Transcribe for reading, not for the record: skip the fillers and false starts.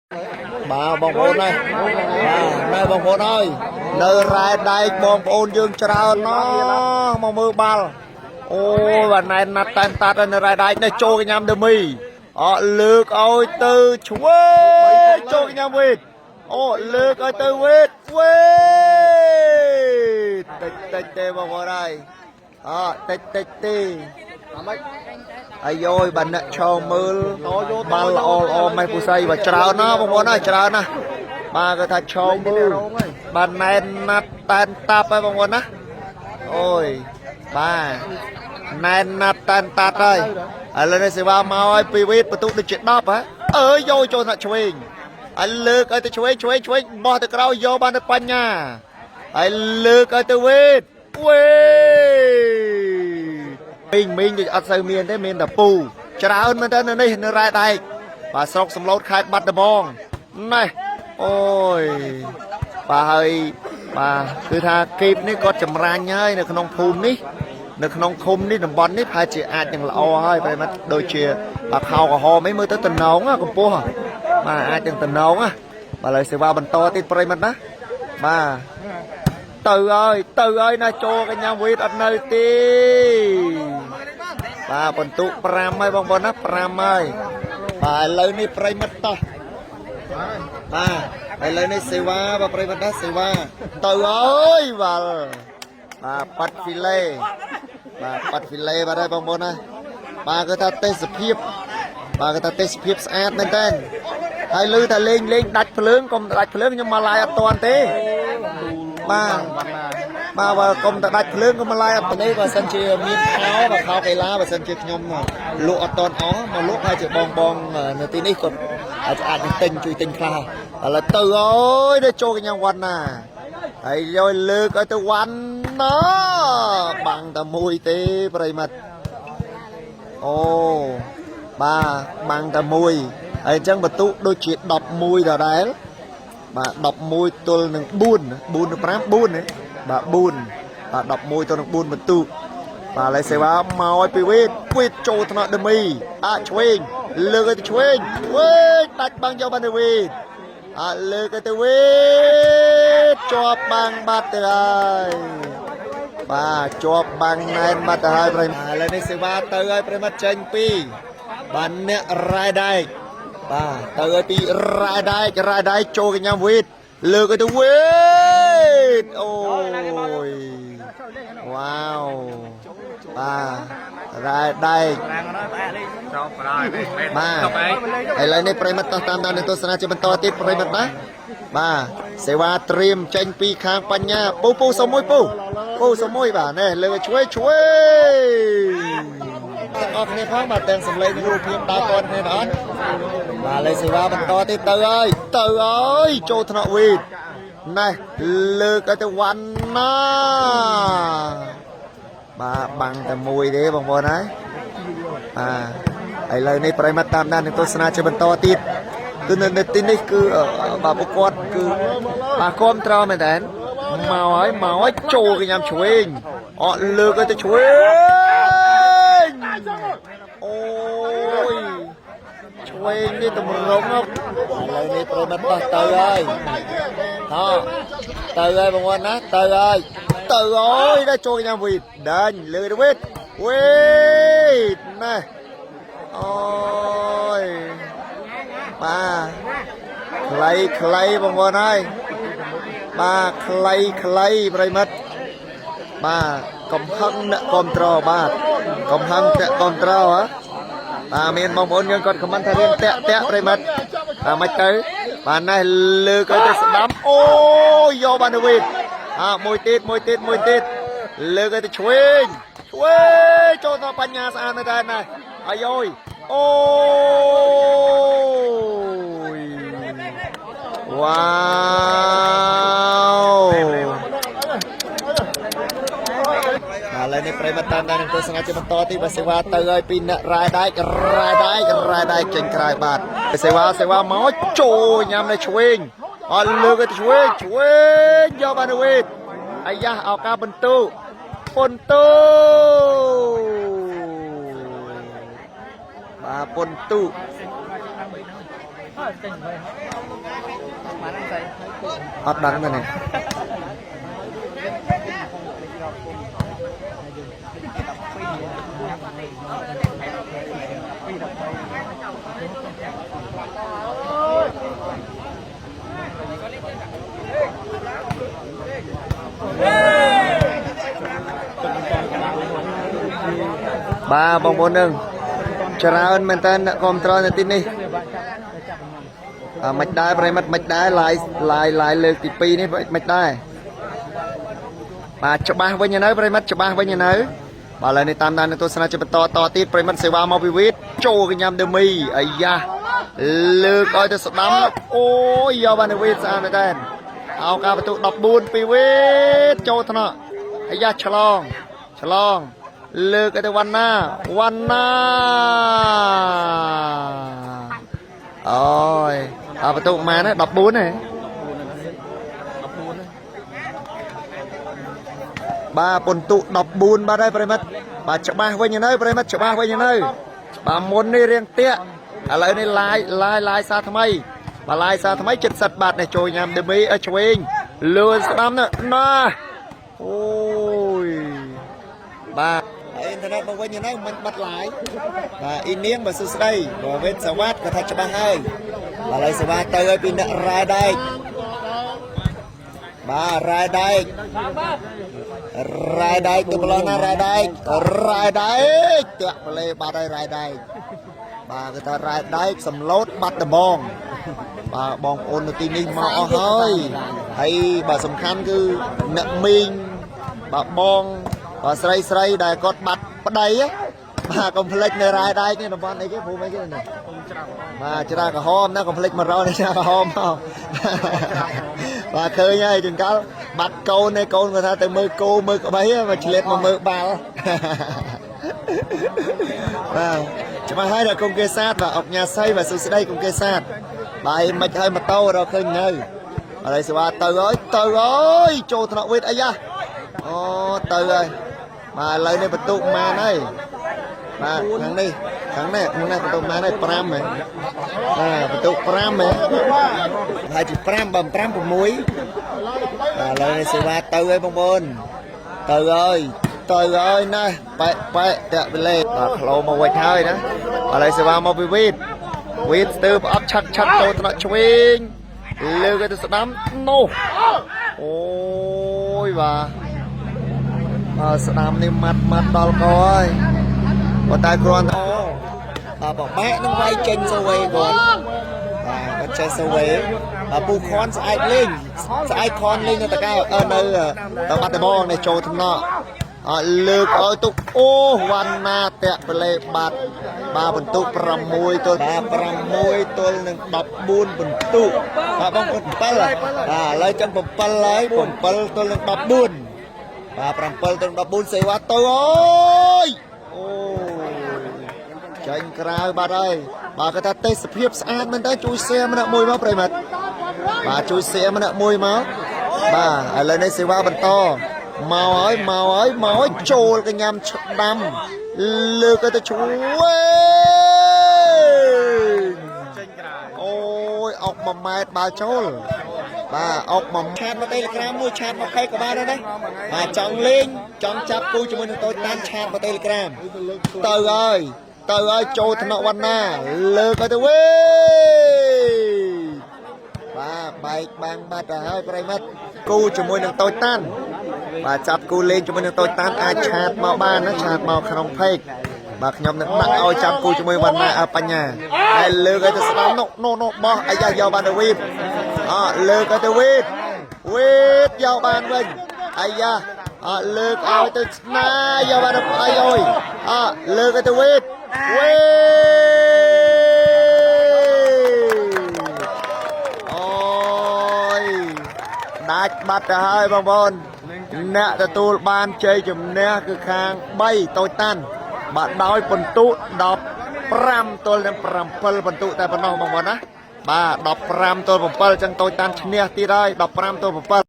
បាទបងប្អូនណាបាទណែបងប្អូនអើយនៅរ៉ែដែកបងប្អូនយើងច្រើនណោះមកមើលបាល់អូយបាទណែនណាត់តែនតាត់នៅរ៉ែដែកនេះចូលកញ្ញាំដឺមីអកលើកឲ្យទៅឆ្វេងចូលកញ្ញាំវេតអូលើកឲ្យទៅវេតវេតតិចតិចទេបងប្អូនអើយអតិចតិចទេ អាយយបាទអ្នកឈរមើលបាល់ល្អល្អម៉េះពូសីបាទច្រើនណាស់បងប្អូនណាច្រើនណាស់បាទគាត់ថាឈរមើលបាទណែនណាត់តែនតាប់ហើយបងប្អូនណាអូយបាទណែនណាត់តែនតាត់ហើយឥឡូវនេះសេវាមកហើយពីវីតបន្ទុកដូចជា10ហ៎អើយយកចូលថ្នាក់ឆ្វេងហើយលើកឲ្យទៅឆ្វេងឆ្វេងឆ្វេងបោះទៅក្រោយយកបានទៅបញ្ញាហើយលើកឲ្យទៅវីតវេត មីងមីងដូចអត់សូវមានទេមានតែពូច្រើនមែនតើនៅនេះនៅរ៉ែដែកបាទស្រុកសំឡូតខេត្តបាត់ដំបងណេះអូយបាទហើយបាទគឺថាគីបនេះគាត់ចម្រាញ់ហើយនៅក្នុងភូមិនេះនៅក្នុងឃុំនេះតំបន់នេះប្រហែលជាអាចនឹងល្អហើយប្រិមត្តដូចជាបាទខោក្រហមអីមើលទៅតំណងហ៎កម្ពស់ហ៎បាទអាចនឹងតំណងហ៎បាទឥឡូវសេវាបន្តទៀតប្រិមត្តណាបាទ ទៅហើយទៅហើយណាចូលកញ្ញាវីតអត់នៅទេបាទបន្ទុក5ហើយបងប្អូនណា5ហើយបាទឥឡូវនេះប្រិមិត្តតោះបាទឥឡូវនេះសេវាបាទប្រិមិត្តណាសេវាទៅហើយវ៉ាល់បាទប៉ាត់ហ្វីឡេបាទប៉ាត់ហ្វីឡេបាទហើយបងប្អូនណាបាទគឺថាទេសភាពបាទគឺថាទេសភាពស្អាតមែនតើហើយឮថាលេងលេងដាច់ភ្លើងកុំដាច់ភ្លើងខ្ញុំមកឡាយអត់តាន់ទេ បាទបាទបើកុំតដាច់ភ្លើងក៏មកឡាយអត់នេះបើសិនជាមានខោបើខោកីឡាបើសិនជាខ្ញុំលក់អត់តន់អស់មកលក់ហើយជាបងបងនៅទីនេះគាត់អាចអាចនឹងទិញជួយទិញខ្លះឥឡូវទៅអើយទៅចូលកញ្ញាវ៉ាន់ណាហើយយកលើកឲ្យទៅវ៉ាន់ណាបាំងតែមួយទេប្រិមិត្តអូបាទបាំងតែមួយហើយអញ្ចឹងបន្ទុកដូចជា11ដដែល បាទ11ទល់នឹង4 4ទៅ5 4ណាបាទ4បាទ11ទល់នឹង4បន្ទុកបាទឥឡូវសេវាមកឲ្យពីវេតវេតចូលថ្នាក់ដមីអាឆ្វេងលើកឲ្យទៅឆ្វេងវេតដាច់បាំងយកបានទៅវេតអាលើកឲ្យទៅវេតជាប់បាំងបាត់ទៅហើយបាទជាប់បាំងណែនបាត់ទៅហើយប្រិមឥឡូវនេះសេវាទៅហើយប្រិមត្តចេញពីបាទអ្នករ៉ែដែក បាទទៅឲ្យពីរ៉ែដែករ៉ែដែកចូលកញ្ញាវេតលើកឲ្យទៅវេតអូយវ៉ាវបាទរ៉ែដែក ចោលប្រយមែន បាទ តុបឯង ឥឡូវនេះប្រិមត្តតោះតាមដាននឹងទស្សនាជាបន្តទៀតប្រិមត្តណាបាទសេវាត្រៀមចេញពីខាងបញ្ញាពូពូសុំមួយពូពូសុំមួយបាទនេះលើកឲ្យជួយជួយទាំងអស់គ្នាផងបាទទាំងសម្លេងនិងរូបភាពដើរតគ្នាអត់បាទលេសេវាបន្តទៀតទៅហើយទៅហើយចូលថ្នាក់វីតណេះលើកឲ្យទៅវ៉ាន់ណាបាទបាំងតែមួយទេបងប្អូនហើយ បាទឥឡូវនេះប្រិមត្តតាមដាននឹងទស្សនាជាបន្តទៀតគឺនៅទីនេះគឺបាទពួកគាត់គឺបាទគាំទ្រមែនតើមកហើយមកហើយចូលកញ្ញាំឆ្វេងអត់លើកឲ្យទៅឆ្វេងអូយឆ្វេងនេះតម្រង់ឥឡូវនេះប្រិមត្តបោះទៅហើយហ៎ទៅហើយបងប្អូនណាទៅហើយទៅហើយដល់ចូលកញ្ញាំវីតដាញ់លើទៅវីតវីតណែ អូយបាទខ្លីខ្លីបងប្អូនហើយបាទខ្លីខ្លីប្រិមិត្តបាទកំហឹងអ្នកគ្រប់ត្របាទកំហឹងអ្នកគ្រប់ត្រហ៎បាទមានបងប្អូនយើងគាត់ខមមិនថារៀនតាក់តាក់ប្រិមិត្តបាទមិនទៅបាទណេះលើកឲ្យទៅស្ដាំអូយយកបានទៅវិញអាមួយទៀតមួយទៀតមួយទៀតលើកឲ្យទៅឆ្វេងឆ្វេងចូលដល់បញ្ញាស្អាតមែនតើណាអាយយអូយវ៉ាវបាទឥឡូវនេះប្រិមត្តតាមដាននឹងទស្សនាជាបន្តទីបាទសេវាទៅហើយពីអ្នករ៉ែដែករ៉ែដែករ៉ែដែកចេញក្រៅបាទសេវាសេវាមកចូលញ៉ាំនៅឆ្វេងអត់លើកទៅឆ្វេងឆ្វេងយកបានទៅវិញអាយ៉ាឱកាសបន្ទុពុនទូបាទពុនទូ អត់ដឹងទេនេះបាទបងប្អូននឹងច្រើនមែនតើអ្នកគ្រប់ត្រនៅទីនេះអ่าមិនដែរប្រិមិត្តមិនដែរឡាយឡាយឡាយលើកទី2នេះមិនដែរបាទច្បាស់វិញនៅប្រិមិត្តច្បាស់វិញនៅបាទឥឡូវនេះតាមដាននឹងទស្សនាជាបន្តតទៀតប្រិមិត្តសេវាមកពីវីតចូលកញ្ញាំដឺមីអាយ៉ាលើកឲ្យទៅស្ដាំអូយយកបានវីតស្អាតមែនតើអោការបន្ទុក14ពីវីតចូលថ្នាក់អាយ៉ាឆ្លងឆ្លងលើកឲ្យទៅវណ្ណាវណ្ណាអូយអបន្ទុកប៉ុន្មានណា14ហ៎ បាទពិន្ទុ14បាទហើយប្រិមិត្តបាទច្បាស់វិញនៅប្រិមិត្តច្បាស់វិញនៅបាទមុននេះរៀងតាក់ឥឡូវនេះឡាយឡាយឡាយសាថ្មីបាទឡាយសាថ្មី70បាទនេះចូលញ៉ាំដេមីអើឆ្វេងលឿនស្ដាំណាណាអូយបាទអ៊ីនធឺណិតមកវិញនៅមិនបាត់ឡាយបាទអ៊ីនាងបាទសួស្ដីបាទវេតសវ៉ាត់ក៏ថាច្បាស់ហើយបាទឥឡូវសវ៉ាត់ទៅឲ្យពីអ្នករ៉ែដែកបាទរ៉ែដែករ៉ែដែកទៅប្រឡោះណារ៉ែដែករ៉ែដែកតាក់ប្លេបាត់ហើយរ៉ែដែកបាទគឺថារ៉ែដែកសំឡូតបាត់ដំបងបាទបងប្អូននៅទីនេះមកអស់ហើយហើយបាទសំខាន់គឺអ្នកមីងបាទបងបាទស្រីស្រីដែលគាត់បាត់ប្តីហ៎បាទកុំភ្លេចនៅរ៉ែដែកនេះតំបន់អីគេភូមិអីគេនេះបាទច្រាក្រហមណាកុំភ្លេចមករកនេះច្រាក្រហមមកបាទឃើញហើយចង្កល់បាត់កូនឯកូនគាត់ថាទៅមើលគោមើលក្បីមកឆ្លៀតមកមើលបាល់បាទច្បាស់ហើយដល់កុំគេសាទបាទអុកញ៉ាសីបាទសួស្ដីកុំគេសាទបាទឯមិនឲ្យម៉ូតូរកឃើញនៅអរេសេវាទៅហើយទៅហើយចូលថ្នាក់វេទអីយ៉ាអូទៅហើយបាទឥឡូវនេះបន្ទុកម៉ានហើយបាទខាងនេះខាងនេះខាងនេះបន្ទុកម៉ានហើយ5ហ៎បាទបន្ទុក5ហ៎ហើយជា5បើ5 6បាទឥឡូវនេះសេវាទៅហើយបងប្អូនទៅហើយទៅហើយណាបែកបែកតាក់វេលេបាទក្លោមកវិញហើយណាឥឡូវសេវាមកពីវីតវីតស្ទើប្រអប់ឆាត់ឆាត់ចូលថ្នាក់ឆ្វេងលើកឲ្យទៅស្ដាំនោះអូយបាទអើស្ដាំនេះម៉ាត់ម៉ាត់ដល់កហើយប៉ុន្តែគ្រាន់តែអូបាទបបែកនឹងវាយចេញសូវេគាត់បាទគាត់ចេះសូវេបាទពូខនស្អែកលេងស្អែកខនលេងនៅតកែអឺនៅតបាត់ដំបងនេះចូលថ្នាក់អើលើកឲ្យទុកអូវណ្ណាតាក់ប្លេបាត់បាទបន្ទុក6ទល់បាទ6ទល់នឹង14បន្ទុកបាទបងប្អូន7បាទឥឡូវចឹង7ហើយ7ទល់នឹង14បាទ7ទល់នឹង14សេវាទៅអូយអូយ ចាញ់ក្រៅបាត់ហើយបាទគាត់ថាទេសភាពស្អាតមែនតើជួយ share ម្នាក់មួយមកប្រិមត្តបាទជួយ share ម្នាក់មួយមកបាទឥឡូវនេះសេវាបន្តមកហើយមកហើយមកហើយចូលកញ្ញាំឆ្ដាំលើកឲ្យទៅជួយ ចេញក្រៅ អូយអុក1ម៉ែត្របាល់ចូលបាទអុក1ឆាតមក Telegram មួយឆាតមកខេក៏បានដែរណាបាទចង់លេងចង់ចាប់គូជាមួយនឹងតូចតានឆាតមក Telegram ទៅហើយទៅហើយចូលថ្នាក់វណ្ណាលើកឲ្យទៅវិញបាទបែកបាំងបាត់ទៅហើយប្រិមិត្តគូជាមួយនឹងតូចតានបាទចាប់គូលេងជាមួយនឹងតូចតានអាចឆាតមកបានណាឆាតមកក្នុងផេកបាទខ្ញុំនឹងដាក់ឲ្យចាប់គូជាមួយវណ្ណាអបញ្ញាហើយលើកឲ្យទៅស្ដាំនោះនោះនោះបោះអាយ៉ាយកបានទៅវីបអលើកឲ្យទៅវីបវីបយកបានវិញអាយ៉ាអលើកឲ្យទៅស្នាយកបានទៅអាយអើយអលើកឲ្យទៅវីបវីបអូយដាច់បាត់ទៅហើយបងប្អូនអ្នកទទួលបានជ័យជំនះគឺខាង3តូចតាន់បាទដោយពិន្ទុ15ទល់នឹង7ពិន្ទុតែប៉ុណ្ណោះបងប្អូនណាបាទ15ទល់7អញ្ចឹងតូចតាន់ឈ្នះទៀតហើយ15ទល់7